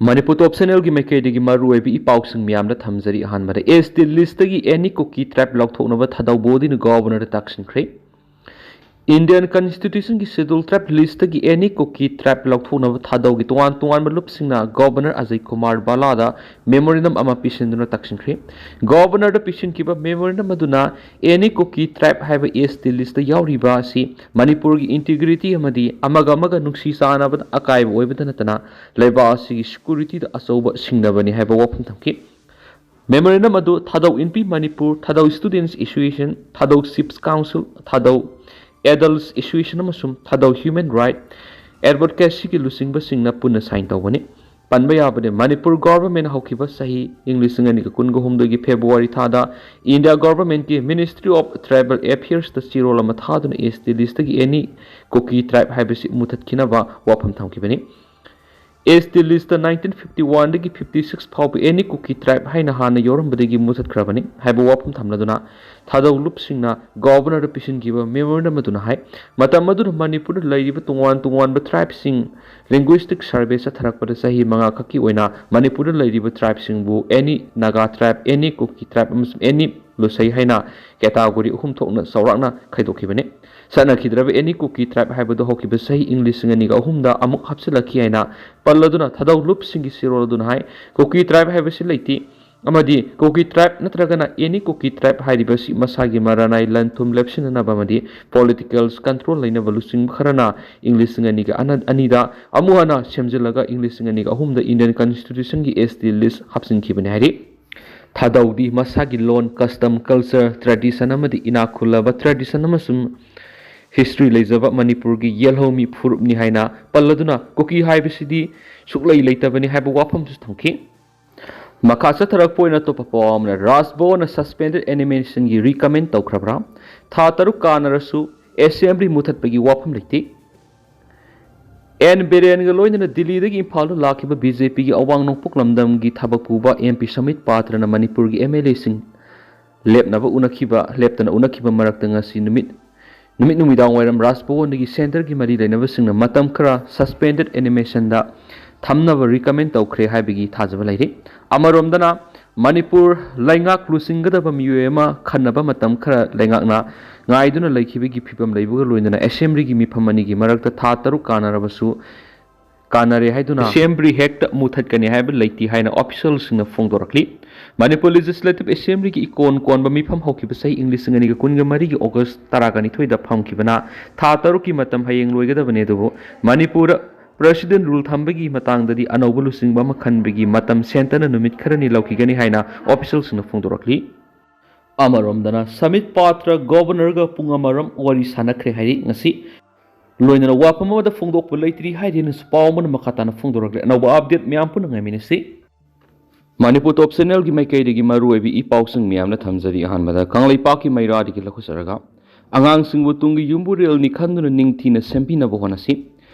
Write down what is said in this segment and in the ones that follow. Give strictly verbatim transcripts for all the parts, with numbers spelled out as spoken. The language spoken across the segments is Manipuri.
ꯃꯅꯤꯄꯨꯔ ꯇꯣꯞ ꯆꯦꯅꯦꯜꯒꯤ ꯃꯥꯏꯀꯩꯗꯒꯤ ꯃꯔꯨꯑꯣꯏꯕ ꯏ ꯄꯥꯎꯁꯤꯡ ꯃꯌꯥꯝꯗ ꯊꯝꯖꯔꯤ꯫ ꯑꯍꯥꯟꯕꯗ, ꯑꯦꯁ ꯇꯤ ꯂꯤꯁꯇꯒꯤ ꯑꯦꯅꯤ ꯀꯨꯀꯤ ꯇ꯭ꯔꯥꯏꯕ ꯂꯧꯊꯣꯛꯅꯕ ꯊꯥꯗꯧ ꯕꯣꯗꯤꯅ ꯒꯣꯕꯔꯅꯔꯗ ꯇꯛꯁꯤꯟꯈ꯭ꯔꯦ꯫ ꯏꯟꯗꯤꯌꯟ ꯀꯟꯁꯇꯤꯇ꯭ꯌꯨꯁꯟꯒꯤ ꯁꯦꯗꯨꯜ ꯇ꯭ꯔꯥꯏꯕ ꯂꯤꯁꯇꯒꯤ ꯑꯦꯅꯤ ꯀꯨꯀꯤ ꯇ꯭ꯔꯥꯏꯕ ꯂꯧꯊꯣꯛꯅꯕ ꯊꯥꯗꯧꯒꯤ ꯇꯣꯉꯥꯟ ꯇꯣꯉꯥꯟꯕ ꯂꯨꯞꯁꯤꯡꯅ ꯒꯣꯕꯔꯅꯔ ꯑꯖꯌ ꯀꯨꯃꯥꯔ ꯚꯥꯂꯥꯗ ꯃꯦꯃꯣꯔꯦꯟꯗꯝ ꯑꯃ ꯄꯤꯁꯤꯟꯗꯨꯅ ꯇꯛꯁꯤꯟꯈ꯭ꯔꯦ꯫ ꯒꯣꯕꯔꯅꯔꯗ ꯄꯤꯁꯤꯟꯈꯤꯕ ꯃꯦꯃꯣꯔꯦꯟꯗꯝ ꯑꯗꯨꯅ ꯑꯦꯅꯤ ꯀꯨꯀꯤ ꯇ꯭ꯔꯥꯏꯕ ꯍꯥꯏꯕ ꯑꯦꯁ ꯇꯤ ꯂꯤꯁꯇ ꯌꯥꯎꯔꯤꯕ ꯑꯁꯤ ꯃꯅꯤꯄꯨꯔꯒꯤ ꯏꯟꯇꯤꯒ꯭ꯔꯤꯇꯤ ꯑꯃꯗꯤ ꯑꯃꯒ ꯑꯃꯒ ꯅꯨꯡꯁꯤ ꯆꯥꯟꯅꯕꯗ ꯑꯀꯥꯏꯕ ꯑꯣꯏꯕꯇ ꯅꯠꯇꯅ ꯂꯩꯕꯥꯛ ꯑꯁꯤꯒꯤ ꯁꯦꯀ꯭ꯌꯨꯔꯤꯇꯤꯗ ꯑꯆꯧꯕ ꯁꯤꯡꯅꯕꯅꯤ ꯍꯥꯏꯕ ꯋꯥꯐꯝ ꯊꯝꯈꯤ꯫ ꯃꯦꯃꯣꯔꯦꯟꯗꯝ ꯑꯗꯨ ꯊꯥꯗꯧ ꯏꯟꯄꯤ ꯃꯅꯤꯄꯨꯔ, ꯊꯥꯗꯧ ꯁ꯭ꯇꯨꯗꯦꯟꯠꯁ ꯑꯦꯁꯣꯁꯤꯌꯦꯁꯟ, ꯊꯥꯗꯧ ꯆꯤꯐꯁ ꯀꯥꯎꯟꯁꯤꯜ, ꯊꯥꯗꯧ ꯑꯦꯗꯜꯠꯁ ꯑꯦꯁꯣꯁꯤꯌꯦꯁꯟ ꯑꯃꯁꯨꯡ ꯊꯥꯗꯧ ꯍ꯭ꯌꯨꯃꯦꯟ ꯔꯥꯏꯠ ꯑꯦꯗꯚꯣꯀꯦꯁꯤꯒꯤ ꯂꯨꯆꯤꯡꯕꯁꯤꯡꯅ ꯄꯨꯟꯅ ꯁꯥꯏꯟ ꯇꯧꯕꯅꯤ꯫ ꯄꯟꯕ ꯌꯥꯕꯗꯤ, ꯃꯅꯤꯄꯨꯔ ꯒꯣꯚꯔꯟꯃꯦꯟꯠ ꯍꯧꯈꯤꯕ ꯆꯍꯤ, ꯏꯪ ꯂꯤꯁꯤꯡ ꯑꯅꯤꯒ ꯀꯨꯟꯒ ꯍꯨꯝꯗꯣꯏꯒꯤ ꯐꯦꯕ꯭ꯔꯨꯋꯥꯔꯤ ꯊꯥꯗ ꯏꯟꯗꯤꯌꯥ ꯒꯣꯚꯔꯟꯃꯦꯟꯠꯀꯤ ꯃꯤꯅꯤꯁꯇ꯭ꯔꯤ ꯑꯣꯐ ꯇ꯭ꯔꯥꯏꯕꯦꯜ ꯑꯦꯐꯤꯌꯔꯁꯇ ꯆꯦꯔꯣꯜ ꯑꯃ ꯊꯥꯗꯨꯅ ꯑꯦꯁ ꯇꯤ ꯂꯤꯁꯇꯒꯤ ꯑꯦꯅꯤ ꯀꯨꯀꯤ ꯇ꯭ꯔꯥꯏꯕ ꯍꯥꯏꯕꯁꯤ ꯃꯨꯊꯠꯈꯤꯅꯕ ꯋꯥꯐꯝ ꯊꯝꯈꯤꯕꯅꯤ꯫ S T list nineteen fifty ꯋꯥꯟꯗꯒꯤ ꯐꯤꯐꯇꯤ ꯁꯤꯛꯁ ꯐꯥꯎꯕ ꯑꯦꯅꯤ ꯀꯨꯀꯤ ꯇ꯭ꯔꯥꯏꯕ ꯍꯥꯏꯅ ꯍꯥꯟꯅ ꯌꯥꯎꯔꯝꯕꯗꯒꯤ ꯃꯨꯊꯠꯈ꯭ꯔꯕꯅꯤ ꯍꯥꯏꯕ ꯋꯥꯐꯝ ꯊꯝꯂꯗꯨꯅ ꯊꯥꯗꯧ ꯂꯨꯞꯁꯤꯡꯅ ꯒꯣꯚꯔꯅꯔꯗ ꯄꯤꯁꯤꯟꯈꯤꯕ ꯃꯦꯃꯣꯔꯦꯟꯗꯝ ꯑꯗꯨꯅ ꯍꯥꯏ, ꯃꯇꯝ ꯑꯗꯨꯗ ꯃꯅꯤꯄꯨꯔꯗ ꯂꯩꯔꯤꯕ ꯇꯣꯉꯥꯟ ꯇꯣꯉꯥꯟꯕ ꯇ꯭ꯔꯥꯏꯕꯁꯤꯡ ꯂꯤꯡꯒ꯭ꯋꯤꯁꯇꯤꯛ ꯁꯔꯚꯦ ꯆꯠꯊꯔꯛꯄꯗ ꯆꯍꯤ ꯃꯉꯥ ꯈꯛꯀꯤ ꯑꯣꯏꯅ ꯃꯅꯤꯄꯨꯔꯗ ꯂꯩꯔꯤꯕ ꯇ꯭ꯔꯥꯏꯕꯁꯤꯡꯕꯨ ꯑꯦꯅꯤ ꯅꯥꯒꯥ ꯇ꯭ꯔꯥꯏꯕ, ꯑꯦꯅꯤ ꯀꯨꯀꯤ ꯇ꯭ꯔꯥꯏꯕ ꯑꯃꯁꯨꯡ ꯑꯦꯅꯤ ꯂꯨꯁꯩ ꯍꯥꯏꯅ ꯀꯦꯇꯥꯒꯣꯔꯤ ꯑꯍꯨꯝ ꯊꯣꯛꯅ ꯆꯥꯎꯔꯥꯛꯅ ꯈꯥꯏꯗꯣꯛꯈꯤꯕꯅꯤ꯫ ꯆꯠꯅꯈꯤꯗ꯭ꯔꯕ ꯑꯦꯅꯤ ꯀꯨꯀꯤ ꯇ꯭ꯔꯥꯏꯕ ꯍꯥꯏꯕꯗꯨ ꯍꯧꯈꯤꯕ ꯆꯍꯤ ꯏꯪ ꯂꯤꯁꯤꯡ ꯑꯅꯤꯒ ꯑꯍꯨꯝꯗ ꯑꯃꯨꯛ ꯍꯥꯞꯆꯤꯜꯂꯛꯈꯤ ꯍꯥꯏꯅ ꯄꯜꯂꯗꯨꯅ ꯊꯥꯗꯧ ꯂꯨꯞꯁꯤꯡꯒꯤ ꯆꯦꯔꯣꯜ ꯑꯗꯨꯅ ꯍꯥꯏ, ꯀꯨꯀꯤ ꯇ꯭ꯔꯥꯏꯕ ꯍꯥꯏꯕꯁꯤ ꯂꯩꯇꯦ ꯑꯃꯗꯤ ꯀꯨꯀꯤ ꯇ꯭ꯔꯥꯏꯕ ꯅꯠꯇ꯭ꯔꯒꯅ ꯑꯦꯅꯤ ꯀꯨꯀꯤ ꯇ꯭ꯔꯥꯏꯕ ꯍꯥꯏꯔꯤꯕꯁꯤ ꯃꯁꯥꯒꯤ ꯃꯔꯥꯅꯥꯏ ꯂꯟ ꯊꯨꯝ ꯂꯦꯞꯁꯤꯟꯅꯅꯕ ꯑꯃꯗꯤ ꯄꯣꯂꯤꯇꯤꯀꯦꯜ ꯀꯟꯇ꯭ꯔꯣꯜ ꯂꯩꯅꯕ ꯂꯨꯆꯤꯡꯕ ꯈꯔꯅ ꯏꯪ ꯂꯤꯁꯤꯡ ꯑꯅꯤꯒ ꯑꯅꯤꯗ ꯑꯃꯨꯛ ꯍꯟꯅ ꯁꯦꯝꯖꯤꯜꯂꯒ ꯏꯪ ꯂꯤꯁꯤꯡ ꯑꯅꯤꯒ ꯑꯍꯨꯝꯗ ꯏꯟꯗꯤꯌꯟ ꯀꯟꯁꯇꯤꯇ꯭ꯌꯨꯁꯟꯒꯤ ꯑꯦꯁ ꯇꯤ ꯂꯤꯁ ꯍꯥꯞꯆꯤꯟꯈꯤꯕꯅꯤ ꯍꯥꯏꯔꯤ꯫ ꯊꯥꯗꯧꯗꯤ ꯃꯁꯥꯒꯤ ꯂꯣꯟ, ꯀꯁꯇꯝ, ꯀꯜꯆꯔ, ꯇ꯭ꯔꯦꯗꯤꯁꯟ ꯑꯃꯗꯤ ꯏꯅꯥꯛ ꯈꯨꯜꯂꯕ ꯇ꯭ꯔꯦꯗꯤꯁꯟ ꯑꯃꯁꯨꯡ ꯍꯤꯁꯇ꯭ꯔꯤ ꯂꯩꯖꯕ ꯃꯅꯤꯄꯨꯔꯒꯤ ꯌꯦꯜꯍꯧꯃꯤ ꯐꯨꯔꯨꯞꯅꯤ ꯍꯥꯏꯅ ꯄꯜꯂꯗꯨꯅ ꯀꯨꯀꯤ ꯍꯥꯏꯕꯁꯤꯗꯤ ꯁꯨꯛꯂꯩ ꯂꯩꯇꯕꯅꯤ ꯍꯥꯏꯕ ꯋꯥꯐꯝꯁꯨ ꯊꯝꯈꯤ꯫ ꯃꯈꯥ ꯆꯠꯊꯔꯛꯄ ꯑꯣꯏꯅ ꯑꯇꯣꯞꯄ ꯄꯥꯎ ꯑꯃꯅ, ꯔꯥꯖ ꯚꯋꯟꯅ ꯁꯁꯄꯦꯟꯗꯦꯗ ꯑꯦꯅꯤꯃꯦꯁꯟꯒꯤ ꯔꯤꯀꯃꯦꯟ ꯇꯧꯈ꯭ꯔꯕ꯭ꯔꯥ? ꯊꯥ ꯇꯔꯨꯛ ꯀꯥꯟꯅꯔꯁꯨ ꯑꯦꯁꯦꯝꯕ꯭ꯂꯤ ꯃꯨꯊꯠꯄꯒꯤ ꯋꯥꯐꯝ ꯂꯩꯇꯦ꯫ ꯑꯦꯟ ꯕꯤꯔꯦꯟꯒ ꯂꯣꯏꯅꯅ ꯗꯤꯜꯂꯤꯗꯒꯤ ꯏꯝꯐꯥꯜꯗ ꯂꯥꯛꯈꯤꯕ ꯕꯤ ꯖꯦ ꯄꯤꯒꯤ ꯑꯋꯥꯡ ꯅꯣꯡꯄꯣꯛ ꯂꯝꯗꯝꯒꯤ ꯊꯕꯛ ꯄꯨꯕ ꯑꯦꯝ ꯄꯤ ꯁꯃꯤꯠ ꯄꯥꯇ꯭ꯔꯅ ꯃꯅꯤꯄꯨꯔꯒꯤ ꯑꯦꯝ ꯑꯦꯜ ꯑꯦꯁꯤꯡ ꯂꯦꯞꯅꯕ ꯎꯅꯈꯤꯕ, ꯂꯦꯞꯇꯅ ꯎꯅꯈꯤꯕ ꯃꯔꯛꯇ ꯉꯁꯤ ꯅꯨꯃꯤꯠ, ꯅꯨꯃꯤꯠ ꯅꯨꯃꯤꯗꯥꯡ ꯋꯥꯏꯔꯝ ꯔꯥꯖ ꯚꯋꯟꯗꯒꯤ ꯁꯦꯟꯇꯔꯒꯤ ꯃꯔꯤ ꯂꯩꯅꯕꯁꯤꯡꯅ ꯃꯇꯝ ꯈꯔ ꯁꯁꯄꯦꯟꯗꯦꯗ ꯑꯦꯅꯤꯃꯦꯁꯟꯗ ꯊꯝꯅꯕ recommend ꯇꯧꯈ꯭ꯔꯦ ꯍꯥꯏꯕꯒꯤ ꯊꯥꯖꯕ ꯂꯩꯔꯤ꯫ ꯑꯃꯔꯣꯝꯗꯅ, ꯃꯅꯤꯄꯨꯔ ꯂꯩꯉꯥꯛ ꯂꯨꯆꯤꯡꯒꯗꯕ ꯃꯤꯑꯣꯏ ꯑꯃ ꯈꯟꯅꯕ ꯃꯇꯝ ꯈꯔ ꯂꯩꯉꯥꯛꯅ ꯉꯥꯏꯗꯨꯅ ꯂꯩꯈꯤꯕꯒꯤ ꯐꯤꯕꯝ ꯂꯩꯕꯒ ꯂꯣꯏꯅꯅ assemblyꯒꯤ ꯃꯤꯐꯝ ꯑꯅꯤꯒꯤ ꯃꯔꯛꯇ ꯊꯥ ꯇꯔꯨꯛ ꯀꯥꯟꯅꯔꯕꯁꯨ ꯀꯥꯟꯅꯔꯦ ꯍꯥꯏꯗꯨꯅ assembly ꯍꯦꯛꯇ ꯃꯨꯊꯠꯀꯅꯤ ꯍꯥꯏꯕ ꯂꯩꯇꯦ ꯍꯥꯏꯅ officialꯁꯤꯡꯅ ꯐꯣꯡꯗꯣꯔꯛꯂꯤ꯫ ꯃꯅꯤꯄꯨꯔ Legislative Assemblyꯒꯤ ꯏꯀꯣꯟ ꯀꯣꯟꯕ ꯃꯤꯐꯝ ꯍꯧꯈꯤꯕ ꯆꯍꯤ ꯏꯪ ꯂꯤꯁꯤꯡ ꯑꯅꯤꯒ ꯀꯨꯟꯒ ꯃꯔꯤꯒꯤ August ꯇꯔꯥꯅꯤꯊꯣꯏꯗ ꯐꯝꯈꯤꯕꯅ ꯊꯥ ꯇꯔꯨꯛꯀꯤ ꯃꯇꯝ ꯍꯌꯦꯡ ꯂꯣꯏꯒꯗꯕꯅꯤ, ꯑꯗꯨꯕꯨ ꯃꯅꯤꯄꯨꯔꯗ President rule ꯊꯝꯕꯒꯤ ꯃꯇꯥꯡꯗꯗꯤ ꯑꯅꯧꯕ ꯂꯨꯆꯤꯡꯕ ꯑꯃ ꯈꯟꯕꯒꯤ ꯃꯇꯝ centreꯅ ꯅꯨꯃꯤꯠ ꯈꯔꯅꯤ ꯂꯧꯈꯤꯒꯅꯤ ꯍꯥꯏꯅ officialꯁꯤꯡꯅ ꯐꯣꯡꯗꯣꯔꯛꯂꯤ꯫ ꯑꯃꯔꯣꯝꯗꯅ, ꯁꯃꯤꯠ ꯄꯥꯇ꯭ꯔ Governorꯒ ꯄꯨꯡ ꯑꯃꯔꯣꯝ ꯋꯥꯔꯤ ꯁꯥꯟꯅꯈ꯭ꯔꯦ ꯍꯥꯏꯔꯤ ꯉꯁꯤ꯫ ꯂꯣꯏꯅꯅ ꯋꯥꯐꯝ ꯑꯃꯗ ꯐꯣꯡꯗꯣꯛꯄ ꯂꯩꯇ꯭ꯔꯤ ꯍꯥꯏꯔꯤ ꯍꯥꯏꯅꯁꯨ ꯄꯥꯎ ꯑꯃꯅ ꯃꯈꯥ ꯇꯥꯅ ꯐꯣꯡꯗꯣꯔꯛꯂꯦ꯫ ꯑꯅꯧꯕ update ꯃꯌꯥꯝ ꯄꯨꯟꯅ ꯉꯥꯏꯃꯤꯟꯅꯁꯤ꯫ ꯃꯅꯤꯄꯨꯔ Top Channelꯒꯤ ꯃꯥꯏꯀꯩꯗꯒꯤ ꯃꯔꯨꯑꯣꯏꯕ ꯏ ꯄꯥꯎꯁꯤꯡ ꯃꯌꯥꯝꯅ ꯊꯝꯖꯔꯤ꯫ ꯑꯍꯥꯟꯕꯗ ꯀꯪꯂꯩꯄꯥꯛꯀꯤ ꯃꯩꯔꯥꯗꯒꯤ ꯂꯧꯈꯠꯆꯔꯒ, ꯑꯉꯥꯡꯁꯤꯡꯕꯨ ꯇꯨꯡꯒꯤ ꯌꯨꯝꯕꯨꯔꯦꯜꯅꯤ ꯈꯟꯗꯨꯅ ꯅꯤꯡꯊꯤꯅ ꯁꯦꯝꯕꯤꯅꯕ ꯍꯣꯠꯅꯁꯤ꯫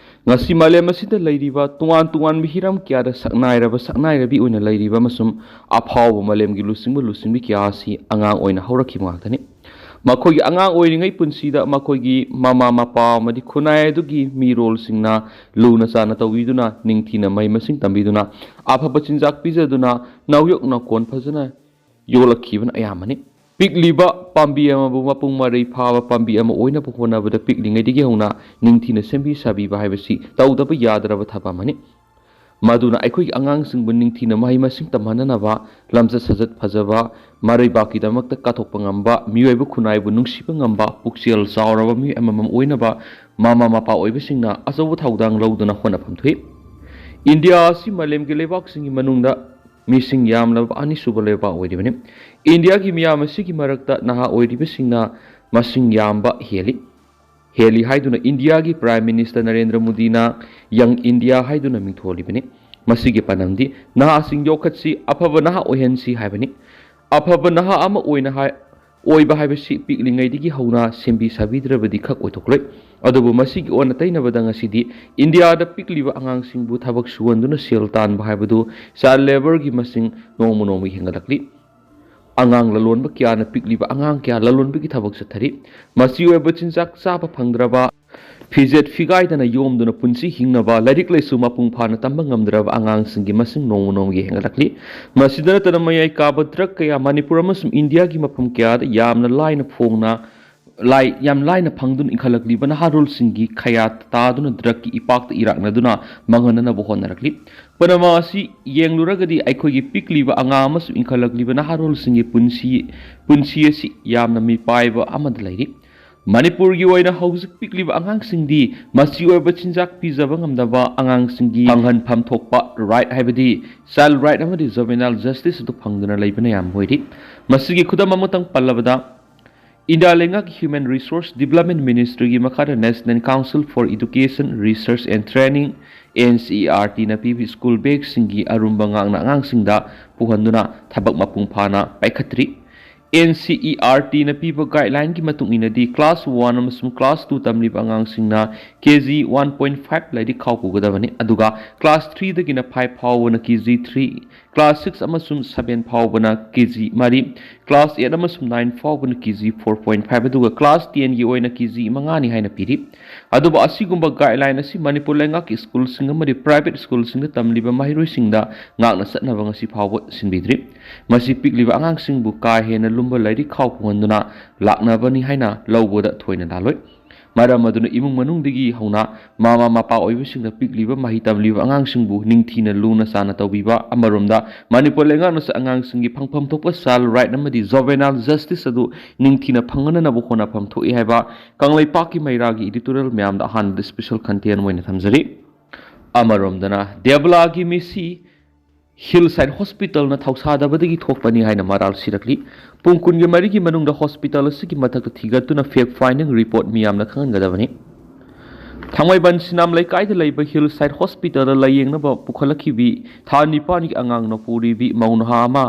ꯉꯁꯤ ꯃꯥꯂꯦꯝ ꯑꯁꯤꯗ ꯂꯩꯔꯤꯕ ꯇꯣꯉꯥꯟ ꯇꯣꯉꯥꯟꯕ ꯍꯤꯔꯝ ꯀꯌꯥꯗ ꯁꯛꯅꯥꯏꯔꯕ ꯁꯛꯅꯥꯏꯔꯕꯤ ꯑꯣꯏꯅ ꯂꯩꯔꯤꯕ ꯑꯃꯁꯨꯡ ꯑꯐꯥꯎꯕ ꯃꯥꯂꯦꯝꯒꯤ ꯂꯨꯆꯤꯡꯕ ꯂꯨꯆꯤꯡꯕꯤ ꯀꯌꯥ ꯑꯁꯤ ꯑꯉꯥꯡ ꯑꯣꯏꯅ ꯍꯧꯔꯛꯈꯤꯕ ꯉꯥꯛꯇꯅꯤ꯫ ꯃꯈꯣꯏꯒꯤ ꯑꯉꯥꯡ ꯑꯣꯏꯔꯤꯉꯩ ꯄꯨꯟꯁꯤꯗ ꯃꯈꯣꯏꯒꯤ ꯃꯃꯥ ꯃꯄꯥ ꯑꯃꯗꯤ ꯈꯨꯟꯅꯥꯏ ꯑꯗꯨꯒꯤ ꯃꯤꯔꯣꯜꯁꯤꯡꯅ ꯂꯨꯅ ꯆꯥꯟꯅ ꯇꯧꯕꯤꯗꯨꯅ, ꯅꯤꯡꯊꯤꯅ ꯃꯍꯩ ꯃꯁꯤꯡ ꯇꯝꯕꯤꯗꯨꯅ, ꯑꯐꯕ ꯆꯤꯟꯖꯥꯛ ꯄꯤꯖꯗꯨꯅ, ꯅꯥꯎꯌꯣꯛ ꯅꯥꯎꯀꯣꯟ ꯐꯖꯅ ꯌꯣꯛꯂꯛꯈꯤꯕꯅ ꯑꯌꯥꯝꯕꯅꯤ꯫ ꯄꯤꯛꯂꯤꯕ ꯄꯥꯝꯕꯤ ꯑꯃꯕꯨ ꯃꯄꯨꯡ ꯃꯔꯩ ꯐꯥꯕ ꯄꯥꯝꯕꯤ ꯑꯃ ꯑꯣꯏꯅꯕ ꯍꯣꯠꯅꯕꯗ ꯄꯤꯛꯂꯤꯉꯩꯗꯒꯤ ꯍꯧꯅ ꯅꯤꯡꯊꯤꯅ ꯁꯦꯝꯕꯤ ꯁꯥꯕꯤꯕ ꯍꯥꯏꯕꯁꯤ ꯇꯧꯗꯕ ꯌꯥꯗ꯭ꯔꯕ ꯊꯕꯛ ꯑꯃꯅꯤ꯫ ꯃꯗꯨꯅ ꯑꯩꯈꯣꯏꯒꯤ ꯑꯉꯥꯡꯁꯤꯡꯕꯨ ꯅꯤꯡꯊꯤꯅ ꯃꯍꯩ ꯃꯁꯤꯡ ꯇꯝꯍꯟꯅꯅꯕ, ꯂꯝꯆꯠ ꯁꯥꯖꯠ ꯐꯖꯕ, ꯃꯔꯩꯕꯥꯛꯀꯤꯗꯃꯛꯇ ꯀꯠꯊꯣꯛꯄ ꯉꯝꯕ, ꯃꯤꯑꯣꯏꯕ ꯈꯨꯟꯅꯥꯏꯕꯨ ꯅꯨꯡꯁꯤꯕ ꯉꯝꯕ, ꯄꯨꯛꯆꯦꯜ ꯆꯥꯎꯔꯕ ꯃꯤꯑꯣꯏ ꯑꯃꯃꯝ ꯑꯣꯏꯅꯕ ꯃꯃꯥ ꯃꯄꯥ ꯑꯣꯏꯕꯁꯤꯡꯅ ꯑꯆꯧꯕ ꯊꯧꯗꯥꯡ ꯂꯧꯗꯨꯅ ꯍꯣꯠꯅꯐꯝ ꯊꯣꯛꯏ꯫ ꯏꯟꯗꯤꯌꯥ ꯑꯁꯤ ꯃꯥꯂꯦꯝꯒꯤ ꯂꯩꯕꯥꯛꯁꯤꯡꯒꯤ ꯃꯅꯨꯡꯗ ꯃꯤꯁꯤꯡ ꯌꯥꯝꯂꯕ ꯑꯅꯤꯁꯨꯕ ꯂꯩꯕꯥꯛ ꯑꯣꯏꯔꯤꯕꯅꯤ꯫ ꯏꯟꯗꯤꯌꯥꯒꯤ ꯃꯤꯌꯥꯝ ꯑꯁꯤꯒꯤ ꯃꯔꯛꯇ ꯅꯍꯥ ꯑꯣꯏꯔꯤꯕꯁꯤꯡꯅ ꯃꯁꯤꯡ ꯌꯥꯝꯕ ꯍꯦꯜꯂꯤ꯫ ꯍꯦꯜꯂꯤ ꯍꯥꯏꯗꯨꯅ ꯏꯟꯗꯤꯌꯥꯒꯤ Prime Minister ꯅꯔꯦꯟꯗ꯭ꯔ ꯃꯣꯗꯤꯅ Young India ꯍꯥꯏꯗꯨꯅ ꯃꯤꯡꯊꯣꯜꯂꯤꯕꯅꯤ꯫ ꯃꯁꯤꯒꯤ ꯄꯥꯟꯗꯝꯗꯤ ꯅꯍꯥꯁꯤꯡ ꯌꯣꯛꯈꯠꯁꯤ, ꯑꯐꯕ ꯅꯍꯥ ꯑꯣꯏꯍꯟꯁꯤ ꯍꯥꯏꯕꯅꯤ꯫ ꯑꯐꯕ ꯅꯍꯥ ꯑꯃ ꯑꯣꯏꯅ ꯍꯥꯏ-, ꯑꯣꯏꯕ ꯍꯥꯏꯕꯁꯤ ꯄꯤꯛꯂꯤꯉꯩꯗꯒꯤ ꯍꯧꯅ ꯁꯦꯝꯕꯤ ꯁꯥꯕꯤꯗ꯭ꯔꯕꯗꯤ ꯈꯛ ꯑꯣꯏꯊꯣꯛꯂꯣꯏ꯫ ꯑꯗꯨꯕꯨ ꯃꯁꯤꯒꯤ ꯑꯣꯟꯅ ꯇꯩꯅꯕꯗ ꯉꯁꯤꯗꯤ ꯏꯟꯗꯤꯌꯥꯗ ꯄꯤꯛꯂꯤꯕ ꯑꯉꯥꯡꯁꯤꯡꯕꯨ ꯊꯕꯛ ꯁꯨꯍꯟꯗꯨꯅ ꯁꯦꯜ ꯇꯥꯟꯕ ꯍꯥꯏꯕꯗꯨ child labourꯒꯤ ꯃꯁꯤꯡ ꯅꯣꯡꯃ ꯅꯣꯡꯃꯒꯤ ꯍꯦꯟꯒꯠꯂꯛꯂꯤ꯫ ꯑꯉꯥꯡ ꯂꯂꯣꯟꯕ ꯀꯌꯥꯅ ꯄꯤꯛꯂꯤꯕ ꯑꯉꯥꯡ ꯀꯌꯥ ꯂꯂꯣꯟꯕꯒꯤ ꯊꯕꯛ ꯆꯠꯊꯔꯤ꯫ ꯃꯆꯤ ꯑꯣꯏꯕ ꯆꯤꯟꯖꯥꯛ ꯆꯥꯕ ꯐꯪꯗ꯭ꯔꯕ, ꯐꯤꯖꯦꯠ ꯐꯤꯒꯥꯏꯗꯅ ꯌꯣꯝꯗꯨꯅ ꯄꯨꯟꯁꯤ ꯍꯤꯡꯅꯕ ꯂꯥꯏꯔꯤꯛ ꯂꯥꯏꯁꯨ ꯃꯄꯨꯡ ꯐꯥꯅ ꯇꯝꯕ ꯉꯝꯗ꯭ꯔꯕ ꯑꯉꯥꯡꯁꯤꯡꯒꯤ ꯃꯁꯤꯡ ꯅꯣꯡꯃ ꯅꯣꯡꯃꯒꯤ ꯍꯦꯟꯒꯠꯂꯛꯂꯤ꯫ ꯃꯁꯤꯗ ꯅꯠꯇꯅ ꯃꯌꯥꯏ ꯀꯥꯕ ꯗ꯭ꯔꯒ ꯀꯌꯥ ꯃꯅꯤꯄꯨꯔ ꯑꯃꯁꯨꯡ ꯏꯟꯗꯤꯌꯥꯒꯤ ꯃꯐꯝ ꯀꯌꯥꯗ ꯌꯥꯝꯅ ꯂꯥꯏꯅ ꯐꯣꯡꯅ ꯂꯥꯏ ꯌꯥꯝ ꯂꯥꯏꯅ ꯐꯪꯗꯨꯅ ꯏꯟꯈꯠꯂꯛꯂꯤꯕ ꯅꯍꯥꯔꯣꯜꯁꯤꯡꯒꯤ ꯈꯌꯥ ꯇꯥꯗꯨꯅ ꯗ꯭ꯔꯒꯀꯤ ꯏꯄꯥꯛꯇ ꯏꯔꯥꯛꯅꯗꯨꯅ ꯃꯥꯡꯍꯟꯅꯅꯕ ꯍꯣꯠꯅꯔꯛꯂꯤ꯫ ꯄꯨꯝꯅꯃꯛ ꯑꯁꯤ ꯌꯦꯡꯂꯨꯔꯒꯗꯤ ꯑꯩꯈꯣꯏꯒꯤ ꯄꯤꯛꯂꯤꯕ ꯑꯉꯥꯡ ꯑꯃꯁꯨꯡ ꯏꯟꯈꯠꯂꯛꯂꯤꯕ ꯅꯍꯥꯔꯣꯜꯁꯤꯡꯒꯤ ꯄꯨꯟꯁꯤ ꯄꯨꯟꯁꯤ ꯑꯁꯤ ꯌꯥꯝꯅ ꯃꯤꯄꯥꯏꯕ ꯑꯃꯗ ꯂꯩꯔꯤ꯫ ꯃꯅꯤꯄꯨꯔꯒꯤ ꯑꯣꯏꯅ ꯍꯧꯖꯤꯛ ꯄꯤꯛꯂꯤꯕ ꯑꯉꯥꯡꯁꯤꯡꯗꯤ ꯃꯆꯤ ꯑꯣꯏꯕ ꯆꯤꯟꯖꯥꯛ ꯄꯤꯖꯕ ꯉꯝꯗꯕ ꯑꯉꯥꯡꯁꯤꯡꯒꯤ ꯐꯪꯍꯟꯐꯝ ꯊꯣꯛꯄ ꯔꯥꯏꯠ ꯍꯥꯏꯕꯗꯤ ꯆꯥꯏꯜ ꯔꯥꯏꯠ ꯑꯃꯗꯤ ꯖꯨꯕꯦꯅꯥꯏꯜ ꯖꯁꯇꯤꯁ ꯑꯗꯨ ꯐꯪꯗꯨꯅ ꯂꯩꯕꯅ ꯌꯥꯝ ꯑꯣꯏꯔꯤ꯫ ꯃꯁꯤꯒꯤ ꯈꯨꯗꯝ ꯑꯃꯇꯪ ꯄꯜꯂꯕꯗ, ꯏꯟꯗꯤꯌꯥ ꯂꯩꯉꯥꯛꯀꯤ Human Resource Development Ministryꯒꯤ ꯃꯈꯥꯗ National Council for Education Research and Training, NCERTꯅ ꯄꯤꯕ ꯁ꯭ꯀꯨꯜ ꯕꯦꯒꯁꯤꯡꯒꯤ ꯑꯔꯨꯝꯕ ꯉꯥꯛꯅ ꯑꯉꯥꯡꯁꯤꯡꯗ ꯄꯨꯍꯟꯗꯨꯅ ꯊꯕꯛ ꯃꯄꯨꯡ ꯐꯥꯅ ꯄꯥꯏꯈꯠꯇ꯭ꯔꯤ꯫ NCERTꯅ ꯄꯤꯕ ꯒꯥꯏꯗꯂꯥꯏꯟꯒꯤ ꯃꯇꯨꯡ ꯏꯟꯅꯗꯤ, ꯀ꯭ꯂꯥꯁ ꯋꯥꯟ ꯑꯃꯁꯨꯡ ꯀ꯭ꯂꯥꯁ ꯇꯨ ꯇꯝꯂꯤꯕ ꯑꯉꯥꯡꯁꯤꯡꯅ KG one point five ꯂꯥꯏꯔꯤꯛ ꯈꯥꯎ ꯄꯨꯒꯗꯕꯅꯤ, ꯑꯗꯨꯒ ꯀ꯭ꯂꯥꯁ ꯊ꯭ꯔꯤꯗꯒꯤꯅ ꯐꯥꯏꯚ ꯐꯥꯎꯕꯅ KG three, ꯀ꯭ꯂꯥꯁ ꯁꯤꯛꯁ ꯑꯃꯁꯨꯡ ꯁꯚꯦꯟ ꯐꯥꯎꯕꯅ KG ꯃꯔꯤ, ꯀ꯭ꯂꯥꯁ ꯑꯩꯠ ꯑꯃꯁꯨꯡ ꯅꯥꯏꯟ ꯐꯥꯎꯕꯅ KG four point five, ꯑꯗꯨꯒ ꯀ꯭ꯂꯥꯁ ꯇꯦꯟꯒꯤ ꯑꯣꯏꯅ KG ꯃꯉꯥꯅꯤ ꯍꯥꯏꯅ ꯄꯤꯔꯤ꯫ ꯑꯗꯨꯕꯨ ꯑꯁꯤꯒꯨꯝꯕ ꯒꯥꯏꯗꯂꯥꯏꯟ ꯑꯁꯤ ꯃꯅꯤꯄꯨꯔ ꯂꯩꯉꯥꯛꯀꯤ ꯁ꯭ꯀꯨꯜꯁꯤꯡ ꯑꯃꯗꯤ ꯄ꯭ꯔꯥꯏꯚꯦꯠ ꯁ꯭ꯀꯨꯜꯁꯤꯡꯗ ꯇꯝꯂꯤꯕ ꯃꯍꯩꯔꯣꯏꯁꯤꯡꯗ ꯉꯥꯛꯅ ꯆꯠꯅꯕ ꯉꯁꯤ ꯐꯥꯎꯕ ꯁꯤꯟꯕꯤꯗ꯭ꯔꯤ꯫ ꯃꯁꯤ ꯄꯤꯛꯂꯤꯕ ꯑꯉꯥꯡꯁꯤꯡꯕꯨ ꯀꯥ ꯍꯦꯟꯅ ꯂꯨꯝꯕ ꯂꯥꯏꯔꯤꯛ ꯈꯥꯎ ꯄꯨꯍꯟꯗꯨꯅ ꯂꯥꯛꯅꯕꯅꯤ ꯍꯥꯏꯅ ꯂꯧꯕꯗ ꯊꯣꯏꯅ ꯂꯥꯜꯂꯣꯏ꯫ ꯃꯔꯝ ꯑꯗꯨꯅ ꯏꯃꯨꯡ ꯃꯅꯨꯡꯗꯒꯤ ꯍꯧꯅ ꯃꯃꯥ ꯃꯄꯥ ꯑꯣꯏꯕꯁꯤꯡꯅ ꯄꯤꯛꯂꯤꯕ ꯃꯍꯩ ꯇꯝꯂꯤꯕ ꯑꯉꯥꯡꯁꯤꯡꯕꯨ ꯅꯤꯡꯊꯤꯅ ꯂꯨꯅ ꯆꯥꯟꯅ ꯇꯧꯕꯤꯕ, ꯑꯃꯔꯣꯝꯗ ꯃꯅꯤꯄꯨꯔ ꯂꯩꯉꯥꯛꯅꯁꯨ ꯑꯉꯥꯡꯁꯤꯡꯒꯤ ꯐꯪꯐꯝ ꯊꯣꯛꯄ ꯆꯥꯏꯜ ꯔꯥꯏꯠ ꯑꯃꯗꯤ ꯖꯨꯕꯦꯅꯥꯏꯜ ꯖꯁꯇꯤꯁ ꯑꯗꯨ ꯅꯤꯡꯊꯤꯅ ꯐꯪꯍꯟꯅꯅꯕ ꯍꯣꯠꯅꯐꯝ ꯊꯣꯛꯏ ꯍꯥꯏꯕ ꯀꯪꯂꯩꯄꯥꯛꯀꯤ ꯃꯩꯔꯥꯒꯤ ꯏꯗꯤꯇꯣꯔꯤꯌꯦꯜ ꯃꯌꯥꯝꯗ ꯑꯍꯥꯟꯕꯗ ꯁ꯭ꯄꯦꯁꯦꯜ ꯀꯟꯇꯦꯟ ꯑꯣꯏꯅ ꯊꯝꯖꯔꯤ꯫ ꯑꯃꯔꯣꯝꯗꯅ ꯗꯦꯕꯂꯥꯒꯤ ꯃꯤꯁꯤ ꯍꯤꯜ ꯁꯥꯏꯠ ꯍꯣꯁꯄꯤꯇꯥꯜꯅ ꯊꯧꯁꯥꯗꯕꯗꯒꯤ ꯊꯣꯛꯄꯅꯤ ꯍꯥꯏꯅ ꯃꯔꯥꯜ ꯁꯤꯔꯛꯂꯤ꯫ ꯄꯨꯡ ꯀꯨꯟꯒ ꯃꯔꯤꯒꯤ ꯃꯅꯨꯡꯗ ꯍꯣꯁꯄꯤꯇꯥꯜ ꯑꯁꯤꯒꯤ ꯃꯊꯛꯇ ꯊꯤꯒꯠꯇꯨꯅ ꯐꯦꯛ ꯐꯥꯏꯟꯗꯤꯡ ꯔꯤꯄꯣꯔꯠ ꯃꯤꯌꯥꯝꯅ ꯈꯪꯍꯟꯒꯗꯕꯅꯤ꯫ ꯊꯥꯡꯃꯩꯕꯟ ꯁꯤꯅꯥꯝ ꯂꯩꯀꯥꯏꯗ ꯂꯩꯕ ꯍꯤꯜ ꯁꯥꯏꯠ ꯍꯣꯁꯄꯤꯇꯥꯜꯗ ꯂꯥꯌꯦꯡꯅꯕ ꯄꯨꯈꯠꯂꯛꯈꯤꯕꯤ ꯊꯥ ꯅꯤꯄꯥꯟꯒꯤ ꯑꯉꯥꯡ ꯅꯄꯨꯔꯤꯕꯤ ꯃꯧ ꯅꯍꯥ ꯑꯃ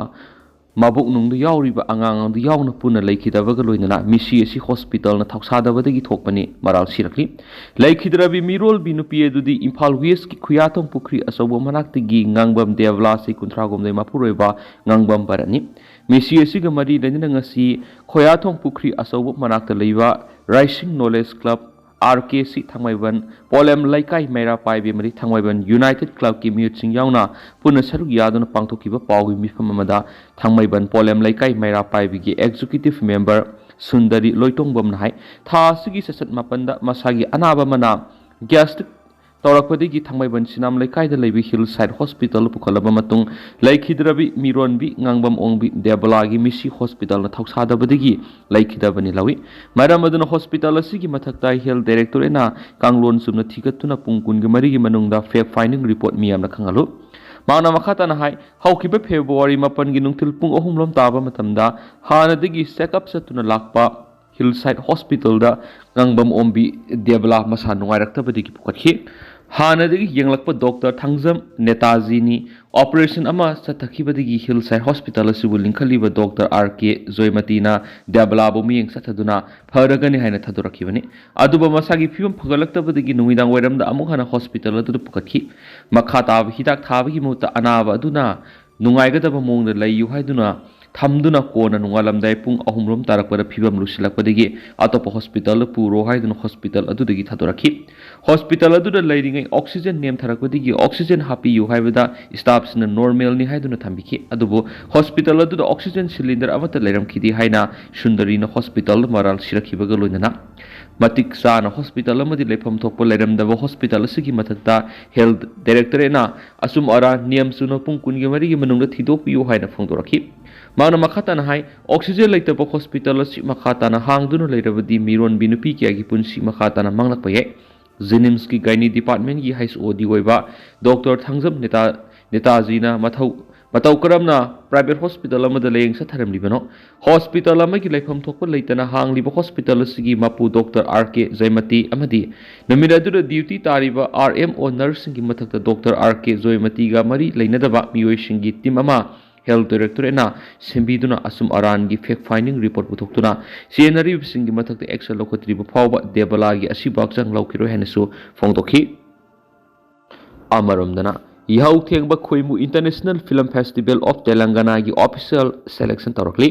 ꯃꯕꯨꯛꯅꯨꯡꯗ ꯌꯥꯎꯔꯤꯕ ꯑꯉꯥꯡ ꯑꯗꯨ ꯌꯥꯎꯅ ꯄꯨꯟꯅ ꯂꯩꯈꯤꯗꯕꯒ ꯂꯣꯏꯅꯅ ꯃꯤꯁꯤ ꯑꯁꯤ ꯍꯣꯁꯄꯤꯇꯥꯜꯅ ꯊꯧꯁꯥꯗꯕꯗꯒꯤ ꯊꯣꯛꯄꯅꯤ ꯃꯔꯥꯜ ꯁꯤꯔꯛꯂꯤ꯫ ꯂꯩꯈꯤꯗ꯭ꯔꯕꯤ ꯃꯤꯔꯣꯜꯕꯤ ꯅꯨꯄꯤ ꯑꯗꯨꯗꯤ ꯏꯝꯐꯥꯜ ꯋꯦꯁꯀꯤ ꯈꯨꯌꯥꯊꯣꯡ ꯄꯨꯈ꯭ꯔꯤ ꯑꯆꯧꯕ ꯃꯅꯥꯛꯇꯒꯤ ꯉꯥꯡꯕꯝ ꯗꯦꯕꯂꯥ, ꯆꯍꯤ ꯀꯨꯟꯊ꯭ꯔꯥꯍꯨꯝꯗꯣꯏ, ꯃꯄꯨꯔꯣꯏꯕ ꯉꯥꯡꯕꯝ ꯚꯔꯠꯅꯤ꯫ ꯃꯤꯁꯤ ꯑꯁꯤꯒ ꯃꯔꯤ ꯂꯩꯅꯅ ꯉꯁꯤ ꯈꯨꯌꯥꯊꯣꯡ ꯄꯨꯈ꯭ꯔꯤ ꯑꯆꯧꯕ ꯃꯅꯥꯛꯇ ꯂꯩꯕ rising knowledge club R K C Thangmeiband ꯄꯣꯂꯦꯝ ꯂꯩꯀꯥꯏ ꯃꯩꯔꯥ ꯄꯥꯏꯕꯤ ꯑꯃꯗꯤ ꯊꯥꯡꯃꯩꯕꯟ ꯌꯨꯅꯥꯏꯇꯦꯗ ꯀ꯭ꯂꯕꯀꯤ ꯃꯤꯍꯨꯠꯁꯤꯡ ꯌꯥꯎꯅ ꯄꯨꯟꯅ ꯁꯔꯨꯛ ꯌꯥꯗꯨꯅ ꯄꯥꯡꯊꯣꯛꯈꯤꯕ ꯄꯥꯎꯒꯤ ꯃꯤꯐꯝ ꯑꯃꯗ ꯊꯥꯡꯃꯩꯕꯟ ꯄꯣꯂꯦꯝ ꯂꯩꯀꯥꯏ ꯃꯩꯔꯥ ꯄꯥꯏꯕꯤꯒꯤ ꯑꯦꯛꯖꯤꯀ꯭ꯌꯨꯇꯤꯚ ꯃꯦꯝꯕꯔ ꯁꯨꯟꯗꯔꯤ ꯂꯣꯏꯇꯣꯡꯕꯝꯅ ꯍꯥꯏ, ꯊꯥ ꯑꯁꯤꯒꯤ ꯆꯠꯁꯠ ꯃꯥꯄꯟꯗ ꯃꯁꯥꯒꯤ ꯑꯅꯥꯕ ꯑꯃꯅ ꯒ꯭ꯌꯥꯁꯇ꯭ꯔꯤꯛ ꯇꯧꯔꯛꯄꯗꯒꯤ ꯊꯥꯡꯃꯩꯕꯟ ꯁꯤꯅꯥꯝ ꯂꯩꯀꯥꯏꯗ ꯂꯩꯕ ꯍꯤꯜ ꯁꯥꯏꯠ ꯍꯣꯁꯄꯤꯇꯥꯜ ꯄꯨꯈꯠꯂꯕ ꯃꯇꯨꯡ ꯂꯩꯈꯤꯗ꯭ꯔꯕꯤ ꯃꯤꯔꯣꯟꯕꯤ ꯉꯥꯡꯕꯝ ꯑꯣꯡꯕꯤ ꯗꯦꯕꯂꯥꯒꯤ ꯃꯤꯁꯤ ꯍꯣꯁꯄꯤꯇꯥꯜꯅ ꯊꯧꯁꯥꯗꯕꯗꯒꯤ ꯂꯩꯈꯤꯗꯕꯅꯤ ꯂꯧꯏ꯫ ꯃꯔꯝ ꯑꯗꯨꯅ ꯍꯣꯁꯄꯤꯇꯥꯜ ꯑꯁꯤꯒꯤ ꯃꯊꯛꯇ ꯍꯦꯜꯊ ꯗꯥꯏꯔꯦꯛꯇꯣꯔꯦꯠꯅ ꯀꯥꯡꯂꯣꯟ ꯆꯨꯝꯅ ꯊꯤꯒꯠꯇꯨꯅ ꯄꯨꯡ ꯀꯨꯟꯒꯤ ꯃꯔꯤꯒꯤ ꯃꯅꯨꯡꯗ ꯐꯦꯛ ꯐꯥꯏꯟꯗꯤꯡ ꯔꯤꯄꯣꯔꯠ ꯃꯤꯌꯥꯝꯅ ꯈꯪꯍꯜꯂꯨ꯫ ꯃꯍꯥꯛꯅ ꯃꯈꯥ ꯇꯥꯅ ꯍꯥꯏ, ꯍꯧꯈꯤꯕ ꯐꯦꯕ꯭ꯔꯨꯋꯥꯔꯤ ꯃꯥꯄꯟꯒꯤ ꯅꯨꯡꯊꯤꯜ ꯄꯨꯡ ꯑꯍꯨꯝ ꯂꯣꯝ ꯇꯥꯕ ꯃꯇꯝꯗ ꯍꯥꯟꯅꯗꯒꯤ ꯆꯦꯛꯑꯞ ꯆꯠꯇꯨꯅ ꯂꯥꯛꯄ ꯍꯤꯜ ꯁꯥꯏꯠ ꯍꯣꯁꯄꯤꯇꯥꯜꯗ ꯉꯥꯡꯕꯝ ꯑꯣꯝꯕꯤ ꯗꯦꯕꯂꯥ ꯃꯁꯥ ꯅꯨꯡꯉꯥꯏꯔꯛꯇꯕꯗꯒꯤ ꯄꯨꯈꯠꯈꯤ꯫ ꯍꯥꯟꯅꯗꯒꯤ ꯌꯦꯡꯂꯛꯄ ꯗꯣꯛꯇꯔ ꯊꯥꯡꯖꯝ ꯅꯦꯇꯥꯖꯤꯅꯤ ꯑꯣꯄꯔꯦꯁꯟ ꯑꯃ ꯆꯠꯊꯈꯤꯕꯗꯒꯤ ꯍꯤꯜ ꯁꯥꯏꯠ ꯍꯣꯁꯄꯤꯇꯥꯜ ꯑꯁꯤꯕꯨ ꯂꯤꯡꯈꯠꯂꯤꯕ ꯗꯣꯛꯇꯔ ꯑꯥꯔ ꯀꯦ ꯖꯣꯏꯃꯇꯤꯅ ꯗꯦꯕꯂꯥꯕꯨ ꯃꯤꯠꯌꯦꯡ ꯆꯠꯊꯗꯨꯅ ꯐꯔꯒꯅꯤ ꯍꯥꯏꯅ ꯊꯥꯗꯣꯔꯛꯈꯤꯕꯅꯤ꯫ ꯑꯗꯨꯕꯨ ꯃꯁꯥꯒꯤ ꯐꯤꯕꯝ ꯐꯒꯠꯂꯛꯇꯕꯗꯒꯤ ꯅꯨꯃꯤꯗꯥꯡ ꯋꯥꯏꯔꯝꯗ ꯑꯃꯨꯛ ꯍꯟꯅ ꯍꯣꯁꯄꯤꯇꯥꯜ ꯑꯗꯨꯗ ꯄꯨꯈꯠꯈꯤ꯫ ꯃꯈꯥ ꯇꯥꯕ ꯍꯤꯗꯥꯛ ꯊꯥꯕꯒꯤ ꯃꯍꯨꯠꯇ ꯑꯅꯥꯕ ꯑꯗꯨꯅ ꯅꯨꯡꯉꯥꯏꯒꯗꯕ ꯃꯑꯣꯡꯗ ꯂꯩꯌꯨ ꯍꯥꯏꯗꯨꯅ ꯊꯝꯗꯨꯅ ꯀꯣꯟꯅ ꯅꯣꯡꯉꯥꯜꯂꯝꯗꯥꯏ ꯄꯨꯡ ꯑꯍꯨꯝ ꯔꯣꯝ ꯇꯥꯔꯛꯄꯗ ꯐꯤꯕꯝ ꯂꯨꯁꯤꯜꯂꯛꯄꯗꯒꯤ ꯑꯇꯣꯞꯄ ꯍꯣꯁꯄꯤꯇꯥꯜꯗ ꯄꯨꯔꯣ ꯍꯥꯏꯗꯨꯅ ꯍꯣꯁꯄꯤꯇꯥꯜ ꯑꯗꯨꯗꯒꯤ ꯊꯥꯗꯣꯔꯛꯈꯤ꯫ ꯍꯣꯁꯄꯤꯇꯥꯜ ꯑꯗꯨꯗ ꯂꯩꯔꯤꯉꯩ ꯑꯣꯛꯁꯤꯖꯦꯟ ꯅꯦꯝꯊꯔꯛꯄꯗꯒꯤ ꯑꯣꯛꯁꯤꯖꯦꯟ ꯍꯥꯞꯄꯤꯌꯨ ꯍꯥꯏꯕꯗ ꯁ꯭ꯇꯥꯐꯁꯤꯡꯅ ꯅꯣꯔꯃꯦꯜꯅꯤ ꯍꯥꯏꯗꯨꯅ ꯊꯝꯕꯤꯈꯤ꯫ ꯑꯗꯨꯕꯨ ꯍꯣꯁꯄꯤꯇꯥꯜ ꯑꯗꯨꯗ ꯑꯣꯛꯁꯤꯖꯦꯟ ꯁꯤꯂꯤꯟꯗꯔ ꯑꯃꯠꯇ ꯂꯩꯔꯝꯈꯤꯗꯦ ꯍꯥꯏꯅ ꯁꯨꯟꯗꯔꯤꯅ ꯍꯣꯁꯄꯤꯇꯥꯜꯗ ꯃꯔꯥꯜ ꯁꯤꯔꯛꯈꯤꯕꯒ ꯂꯣꯏꯅꯅ ꯃꯇꯤꯛ ꯆꯥꯅ ꯍꯣꯁꯄꯤꯇꯥꯜ ꯑꯃꯗꯤ ꯂꯩꯐꯝ ꯊꯣꯛꯄ ꯂꯩꯔꯝꯗꯕ ꯍꯣꯁꯄꯤꯇꯥꯜ ꯑꯁꯤꯒꯤ ꯃꯊꯛꯇ ꯍꯦꯜꯊ ꯗꯥꯏꯔꯦꯛꯇꯣꯔꯦꯠꯅ ꯑꯆꯨꯝ ꯑꯔꯥꯟ ꯅꯤꯌꯝ ꯆꯨꯝꯅ ꯄꯨꯡ ꯀꯨꯟꯒꯤ ꯃꯔꯤꯒꯤ ꯃꯅꯨꯡꯗ ꯊꯤꯗꯣꯛꯄꯤꯌꯨ ꯍꯥꯏꯅ ꯐꯣꯡꯗꯣꯔꯛꯈꯤ꯫ ꯃꯍꯥꯛꯅ ꯃꯈꯥ ꯇꯥꯅ ꯍꯥꯏ, ꯑꯣꯛꯁꯤꯖꯦꯟ ꯂꯩꯇꯕ ꯍꯣꯁꯄꯤꯇꯥꯜ ꯑꯁꯤ ꯃꯈꯥ ꯇꯥꯅ ꯍꯥꯡꯗꯨꯅ ꯂꯩꯔꯕꯗꯤ ꯃꯤꯔꯣꯟꯕꯤ ꯅꯨꯄꯤ ꯀꯌꯥꯒꯤ ꯄꯨꯟꯁꯤ ꯃꯈꯥ ꯇꯥꯅ ꯃꯥꯡꯂꯛꯄ ꯌꯥꯏ꯫ ꯖꯦꯅꯤꯝꯁꯀꯤ ꯒꯥꯏꯅꯤ ꯗꯤꯄꯥꯔꯠꯃꯦꯟꯒꯤ ꯍꯩꯆ ꯑꯣ ꯗꯤ ꯑꯣꯏꯕ ꯗꯣꯛꯇꯔ ꯊꯥꯡꯖꯝ ꯅꯦꯇꯥ-, ꯅꯦꯇꯥꯖꯤꯅ ꯃꯊꯧ, ꯃꯇꯧ ꯀꯔꯝꯅ ꯄ꯭ꯔꯥꯏꯚꯦꯠ ꯍꯣꯁꯄꯤꯇꯥꯜ ꯑꯃꯗ ꯂꯥꯌꯦꯡ ꯆꯠꯊꯔꯝꯂꯤꯕꯅꯣ? ꯍꯣꯁꯄꯤꯇꯥꯜ ꯑꯃꯒꯤ ꯂꯩꯐꯝ ꯊꯣꯛꯄ ꯂꯩꯇꯅ ꯍꯥꯡꯂꯤꯕ ꯍꯣꯁꯄꯤꯇꯥꯜ ꯑꯁꯤꯒꯤ ꯃꯄꯨ ꯗꯣꯛꯇꯔ ꯑꯥꯔ ꯀꯦ ꯖꯌꯃꯇꯤ ꯑꯃꯗꯤ ꯅꯨꯃꯤꯠ ꯑꯗꯨꯗ ꯗ꯭ꯌꯨꯇꯤ ꯇꯥꯔꯤꯕ ꯑꯥꯔ ꯑꯦꯝ ꯑꯣ ꯅꯔꯁꯁꯤꯡꯒꯤ ꯃꯊꯛꯇ ꯗꯣꯛꯇꯔ ꯑꯥꯔ ꯀꯦ ꯖꯌꯃꯇꯤꯒ ꯃꯔꯤ ꯂꯩꯅꯗꯕ ꯃꯤꯑꯣꯏꯁꯤꯡꯒꯤ ꯇꯤꯝ ꯑꯃ ꯍꯦꯜꯊ ꯗꯥꯏꯔꯦꯛꯇꯣꯔꯦꯠꯅ ꯁꯦꯝꯕꯤꯗꯨꯅ ꯑꯆꯨꯝ ꯑꯔꯥꯟꯒꯤ ꯐꯦꯛ ꯐꯥꯏꯟꯗꯤꯡ ꯔꯤꯄꯣꯔꯠ ꯄꯨꯊꯣꯛꯇꯨꯅ ꯆꯦꯟꯅꯔꯤꯕꯁꯤꯡꯒꯤ ꯃꯊꯛꯇ ꯑꯦꯛꯁꯟ ꯂꯧꯈꯠꯇ꯭ꯔꯤꯕ ꯐꯥꯎꯕ ꯗꯦꯕꯂꯥꯒꯤ ꯑꯁꯤꯕ ꯍꯛꯆꯥꯡ ꯂꯧꯈꯤꯔꯣꯏ ꯍꯥꯏꯅꯁꯨ ꯐꯣꯡꯗꯣꯛꯈꯤ꯫ ꯑꯃꯔꯣꯝꯗꯅ, ꯌꯥꯍꯧ ꯊꯦꯡꯕ ꯈꯣꯏꯃꯨ ꯏꯟꯇꯔꯅꯦꯁꯅꯦꯜ ꯐꯤꯂꯝ ꯐꯦꯁꯇꯤꯚꯦꯜ ꯑꯣꯐ ꯇꯦꯂꯪꯒꯅꯥꯒꯤ ꯑꯣꯐꯤꯁꯤꯌꯦꯜ ꯁꯦꯂꯦꯛꯁꯟ ꯇꯧꯔꯛꯂꯤ꯫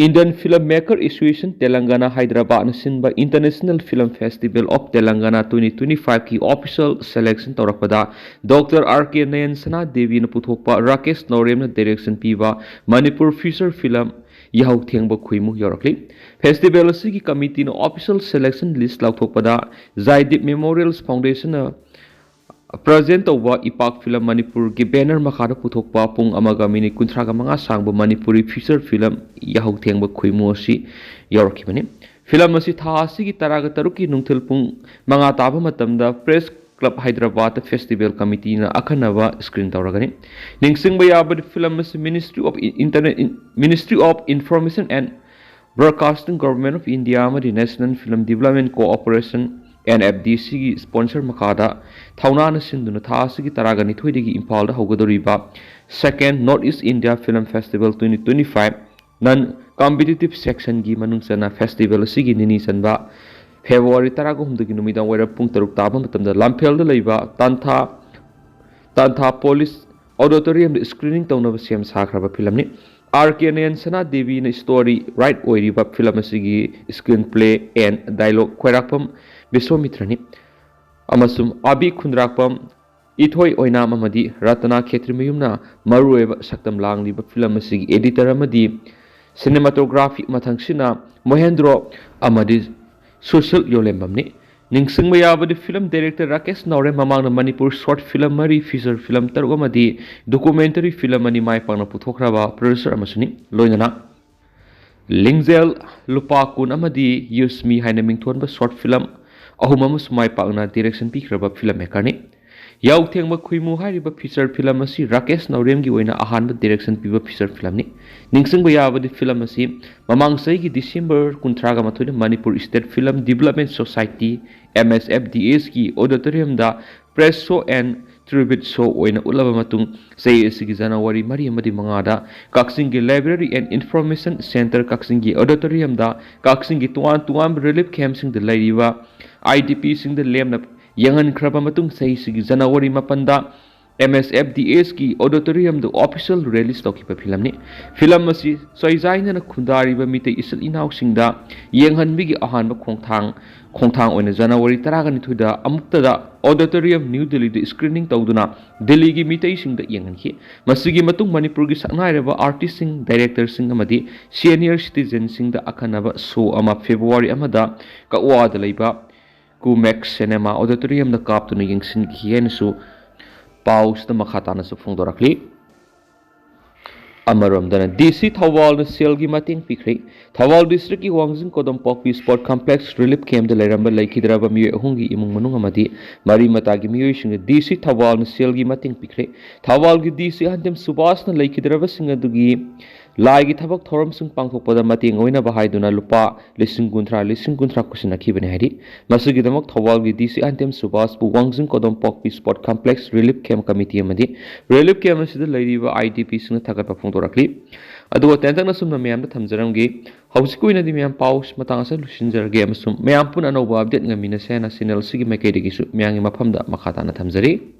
Indian Filmmaker Association Telangana Hyderabadꯅ ꯁꯤꯟꯕ International Film Festival of Telangana twenty twenty-fiveꯀꯤ official selection ꯇꯧꯔꯛꯄꯗ doctor R K Nayan Sana ꯗꯦꯕꯤꯅ ꯄꯨꯊꯣꯛꯄ ꯔꯥꯀꯦꯁ ꯅꯧꯔꯦꯝꯅ direction ꯄꯤꯕ ꯃꯅꯤꯄꯨꯔ feature film ꯌꯥꯍꯧ ꯊꯦꯡꯕ ꯈꯨꯏꯃꯨ ꯌꯧꯔꯛꯂꯤ꯫ Festival ꯑꯁꯤꯒꯤ committeeꯅ official selection list ꯂꯥꯎꯊꯣꯛꯄꯗ ꯖꯥꯏꯗꯤꯞ Memorials Foundationꯅ present ꯇꯧꯕ ꯏꯄꯥꯛ film ꯃꯅꯤꯄꯨꯔꯒꯤ banner ꯃꯈꯥꯗ ꯄꯨꯊꯣꯛꯄ ꯄꯨꯡ ꯑꯃꯒ minute ꯀꯨꯟꯊ꯭ꯔꯥꯒ ꯃꯉꯥ ꯁꯥꯡꯕ ꯃꯅꯤꯄꯨꯔꯤ feature film ꯌꯥꯍꯧ ꯊꯦꯡꯕ ꯈꯨꯏꯃꯨ ꯑꯁꯤ ꯌꯧꯔꯛꯈꯤꯕꯅꯤ꯫ Film ꯑꯁꯤ ꯊꯥ ꯑꯁꯤꯒꯤ ꯇꯔꯥꯒ ꯇꯔꯨꯛꯀꯤ ꯅꯨꯡꯊꯤꯜ ꯄꯨꯡ ꯃꯉꯥ ꯇꯥꯕ ꯃꯇꯝꯗ Press Club Hyderabadꯇ festival committeeꯅ ꯑꯈꯟꯅꯕ screen ꯇꯧꯔꯒꯅꯤ꯫ ꯅꯤꯡꯁꯤꯡꯕ ꯌꯥꯕꯗꯤ film ꯑꯁꯤ Ministry of Internet, Ministry of Information and Broadcasting, Government of India ꯑꯃꯗꯤ National Film Development Cooperation, NFDCꯒꯤ sponsor ꯃꯈꯥꯗ ꯊꯧꯅꯥꯅ ꯁꯤꯟꯗꯨꯅ ꯊꯥ ꯑꯁꯤꯒꯤ ꯇꯔꯥꯒ ꯅꯤꯊꯣꯏꯗꯒꯤ ꯏꯝꯐꯥꯜꯗ ꯍꯧꯒꯗꯧꯔꯤꯕ Second North East India Film Festival twenty twenty-five non competitive sectionꯒꯤ ꯃꯅꯨꯡ ꯆꯟꯅ festival ꯑꯁꯤꯒꯤ ꯅꯤꯅꯤ ꯆꯟꯕ February ꯇꯔꯥꯒ ꯍꯨꯝꯗꯣꯏꯒꯤ ꯅꯨꯃꯤꯗꯥꯡ ꯋꯥꯏꯔꯝ ꯄꯨꯡ ꯇꯔꯨꯛ ꯇꯥꯕ ꯃꯇꯝꯗ ꯂꯝꯐꯦꯜꯗ ꯂꯩꯕ ꯇꯥꯟꯊꯥ ꯇꯥꯟꯊꯥ Police Auditoriumꯗ screening ꯇꯧꯅꯕ ꯁꯦꯝ ꯁꯥꯈ꯭ꯔꯕ filmꯅꯤ꯫ R K Nayan Sana ꯗꯦꯕꯤꯅ story writer ꯑꯣꯏꯔꯤꯕ film ꯑꯁꯤꯒꯤ screenplay and dialogue ꯈ꯭ꯋꯥꯏꯔꯥꯛꯄꯝ ꯕꯤꯁ꯭ꯋꯥꯃꯤꯇ꯭ꯔꯅꯤ ꯑꯃꯁꯨꯡ ꯑꯕꯤ ꯈꯨꯟꯗ꯭ꯔꯥꯛꯄꯝ, ꯏꯊꯣꯏ ꯑꯣꯏꯅꯥꯝ ꯑꯃꯗꯤ ꯔꯇꯅꯥ ꯈꯦꯇ꯭ꯔꯤꯃꯌꯨꯝꯅ ꯃꯔꯨꯑꯣꯏꯕ ꯁꯛꯇꯝ ꯂꯥꯡꯂꯤꯕ film ꯑꯁꯤꯒꯤ editor ꯑꯃꯗꯤ cinematography ꯃꯊꯪꯁꯤꯅ ꯃꯣꯍꯦꯟꯗ꯭ꯔꯣ ꯑꯃꯗꯤ ꯁꯨꯁꯤꯜ ꯌꯣꯂꯦꯝꯕꯝꯅꯤ꯫ ꯅꯤꯡꯁꯤꯡꯕ ꯌꯥꯕꯗꯤ film director ꯔꯥꯀꯦꯁ ꯅꯥꯎꯔꯦꯝ ꯃꯃꯥꯡꯗ ꯃꯅꯤꯄꯨꯔ short film ꯃꯔꯤ, feature film ꯇꯔꯨꯛ ꯑꯃꯗꯤ documentary film ꯑꯅꯤ ꯃꯥꯏ ꯄꯥꯛꯅ ꯄꯨꯊꯣꯛꯈ꯭ꯔꯕ producer ꯑꯃꯁꯨꯅꯤ꯫ ꯂꯣꯏꯅꯅ ꯂꯤꯡꯖꯦꯜ, ꯂꯨꯄꯥ ꯀꯨꯟ ꯑꯃꯗꯤ Use Me ꯍꯥꯏꯅ ꯃꯤꯡꯊꯣꯟꯕ short film ꯑꯍꯨꯝ ꯑꯃꯁꯨ ꯃꯥꯏ ꯄꯥꯛꯅ direction ꯄꯤꯈ꯭ꯔꯕ film makerꯅꯤ꯫ ꯌꯥꯍꯧ ꯊꯦꯡꯕ ꯈꯨꯏꯃꯨ ꯍꯥꯏꯔꯤꯕ feature film ꯑꯁꯤ ꯔꯥꯀꯦꯁ ꯅꯥꯎꯔꯦꯝꯒꯤ ꯑꯣꯏꯅ ꯑꯍꯥꯟꯕ direction ꯄꯤꯕ feature filmꯅꯤ꯫ ꯅꯤꯡꯁꯤꯡꯕ ꯌꯥꯕꯗꯤ film ꯑꯁꯤ ꯃꯃꯥꯡ ꯆꯍꯤꯒꯤ December ꯀꯨꯟꯊ꯭ꯔꯥꯒ ꯃꯥꯊꯣꯏꯗ Manipur State Film Development Society, MSFDSꯀꯤ auditoriumꯗ press show and tribute show ꯑꯣꯏꯅ ꯎꯠꯂꯕ ꯃꯇꯨꯡ, ꯆꯍꯤ ꯑꯁꯤꯒꯤ January ꯃꯔꯤ ꯑꯃꯗꯤ ꯃꯉꯥꯗ ꯀꯛꯆꯤꯡꯒꯤ Library and Information Centre ꯀꯛꯆꯤꯡꯒꯤ auditoriumꯗ ꯀꯛꯆꯤꯡꯒꯤ ꯇꯣꯉꯥꯟ ꯇꯣꯉꯥꯟꯕ relief campꯁꯤꯡꯗ ꯂꯩꯔꯤꯕ IDPꯁꯤꯡꯗ ꯂꯦꯝꯅ ꯌꯦꯡꯍꯟꯈ꯭ꯔꯕ ꯃꯇꯨꯡ, ꯆꯍꯤꯁꯤꯒꯤ January ꯃꯥꯄꯟꯗ ꯑꯦꯝ ꯑꯦꯁ ꯑꯦꯐ ꯗꯤ ꯑꯦꯁꯀꯤ ꯑꯣꯗꯤꯇꯣꯔꯤꯌꯝꯗ ꯑꯣꯐꯤꯁꯤꯌꯦꯜ ꯔꯤꯂꯤꯁ ꯇꯧꯈꯤꯕ ꯐꯤꯂꯝꯅꯤ꯫ ꯐꯤꯂꯝ ꯑꯁꯤ ꯆꯩꯖꯥꯏꯅꯅ ꯈꯨꯟꯗꯥꯔꯤꯕ ꯃꯤꯇꯩ ꯏꯆꯤꯜ ꯏꯅꯥꯎꯁꯤꯡꯗ ꯌꯦꯡꯍꯟꯕꯒꯤ ꯑꯍꯥꯟꯕ ꯈꯣꯡꯊꯥꯡ ꯈꯣꯡꯊꯥꯡ ꯑꯣꯏꯅ ꯖꯅꯋꯥꯔꯤ ꯇꯔꯥꯒ ꯅꯤꯊꯣꯏꯗ ꯑꯃꯨꯛꯇꯗ ꯑꯣꯗꯤꯇꯣꯔꯤꯌꯝ ꯅ꯭ꯌꯨ ꯗꯤꯜꯂꯤꯗ ꯁ꯭ꯀ꯭ꯔꯤꯅꯤꯡ ꯇꯧꯗꯨꯅ ꯗꯤꯜꯂꯤꯒꯤ ꯃꯤꯇꯩꯁꯤꯡꯗ ꯌꯦꯡꯍꯟꯈꯤ꯫ ꯃꯁꯤꯒꯤ ꯃꯇꯨꯡ ꯃꯅꯤꯄꯨꯔꯒꯤ ꯁꯛꯅꯥꯏꯔꯕ ꯑꯥꯔꯇꯤꯁꯁꯤꯡ, ꯗꯥꯏꯔꯦꯛꯇꯔꯁꯤꯡ ꯑꯃꯗꯤ ꯁꯦꯅꯤꯌꯔ ꯁꯤꯇꯤꯖꯦꯟꯁꯤꯡꯗ ꯑꯈꯟꯅꯕ ꯁꯣ ꯑꯃ ꯐꯦꯕ꯭ꯔꯨꯋꯥꯔꯤ ꯑꯃꯗ ꯀꯛꯋꯥꯗ ꯂꯩꯕ ꯀꯨꯃꯦꯛ ꯁꯤꯅꯦꯃꯥ ꯑꯣꯗꯤꯇꯣꯔꯤꯌꯝꯗ ꯀꯥꯞꯇꯨꯅ ꯌꯦꯡꯁꯤꯟꯈꯤ ꯍꯥꯏꯅꯁꯨ ꯄꯥꯎꯁꯤꯗ ꯃꯈꯥ ꯇꯥꯅꯁꯨ ꯐꯣꯡꯗꯣꯔꯛꯂꯤ꯫ ꯑꯃꯔꯣꯝꯗꯅ ꯗꯤ ꯁꯤ ꯊꯧꯕꯥꯜꯅ ꯁꯦꯜꯒꯤ ꯃꯇꯦꯡ ꯄꯤꯈ꯭ꯔꯦ꯫ ꯊꯧꯕꯥꯜ ꯗꯤꯁꯇ꯭ꯔꯤꯛꯀꯤ ꯋꯥꯡꯖꯤꯡ Kodom Pokpi sport complex relief ꯀꯦꯝꯞꯇ ꯂꯩꯔꯝꯕ ꯂꯩꯈꯤꯗ꯭ꯔꯕ ꯃꯤꯑꯣꯏ ꯑꯍꯨꯝꯒꯤ ꯏꯃꯨꯡ ꯃꯅꯨꯡ ꯑꯃꯗꯤ ꯃꯔꯤ ꯃꯇꯥꯒꯤ ꯃꯤꯑꯣꯏꯁꯤꯡꯗ ꯗꯤ ꯁꯤ ꯊꯧꯕꯥꯜꯅ ꯁꯦꯜꯒꯤ ꯃꯇꯦꯡ ꯄꯤꯈ꯭ꯔꯦ꯫ ꯊꯧꯕꯥꯜꯒꯤ ꯗꯤ ꯁꯤ ꯑꯟꯇꯤꯝ ꯁꯨꯕꯥꯁꯅ ꯂꯩꯈꯤꯗ꯭ꯔꯕꯁꯤꯡ ꯑꯗꯨꯒꯤ ꯂꯥꯏꯒꯤ ꯊꯕꯛ ꯊꯧꯔꯝꯁꯤꯡ ꯄꯥꯡꯊꯣꯛꯄꯗ ꯃꯇꯦꯡ ꯑꯣꯏꯅꯕ ꯍꯥꯏꯗꯨꯅ ꯂꯨꯄꯥ ꯂꯤꯁꯤꯡ ꯀꯨꯟꯊ꯭ꯔꯥ, ꯂꯤꯁꯤꯡ ꯀꯨꯟꯊ꯭ꯔꯥ ꯈꯨꯠꯁꯤꯟꯅꯈꯤꯕꯅꯤ ꯍꯥꯏꯔꯤ꯫ ꯃꯁꯤꯒꯤꯗꯃꯛ ꯊꯧꯕꯥꯜꯒꯤ ꯗꯤ ꯁꯤ ꯑꯟꯇꯤꯝ ꯁꯨꯕꯥꯁꯄꯨ Wangjing Kodom Pokpi sport complex relief camp committee ꯑꯃꯗꯤ ꯔꯤꯂꯤꯐ ꯀꯦꯝꯞ ꯑꯁꯤꯗ ꯂꯩꯔꯤꯕ ꯑꯥꯏ ꯗꯤ ꯄꯤꯁꯤꯡꯅ ꯊꯥꯒꯠꯄ ꯐꯣꯡꯗꯣꯔꯛꯂꯤ꯫ ꯑꯗꯨꯒ ꯇꯦꯟꯇꯛꯅ ꯁꯨꯝꯅ ꯃꯌꯥꯝꯗ ꯊꯝꯖꯔꯝꯒꯦ꯫ ꯍꯧꯖꯤꯛꯀꯤ ꯑꯣꯏꯅꯗꯤ ꯃꯌꯥꯝ ꯄꯥꯎ ꯃꯇꯥꯡ ꯑꯁꯤꯗ ꯂꯣꯏꯁꯤꯟꯖꯔꯒꯦ ꯑꯃꯁꯨꯡ ꯃꯌꯥꯝ ꯄꯨꯟꯅ ꯑꯅꯧꯕ ꯑꯞꯗꯦꯠ ꯉꯥꯏꯃꯤꯟꯅꯁꯦ ꯍꯥꯏꯅ ꯆꯦꯅꯦꯜ ꯑꯁꯤꯒꯤ ꯃꯥꯏꯀꯩꯗꯒꯤꯁꯨ ꯃꯌꯥꯝꯒꯤ ꯃꯐꯝꯗ ꯃꯈꯥ ꯇꯥꯅ ꯊꯝꯖꯔꯤ꯫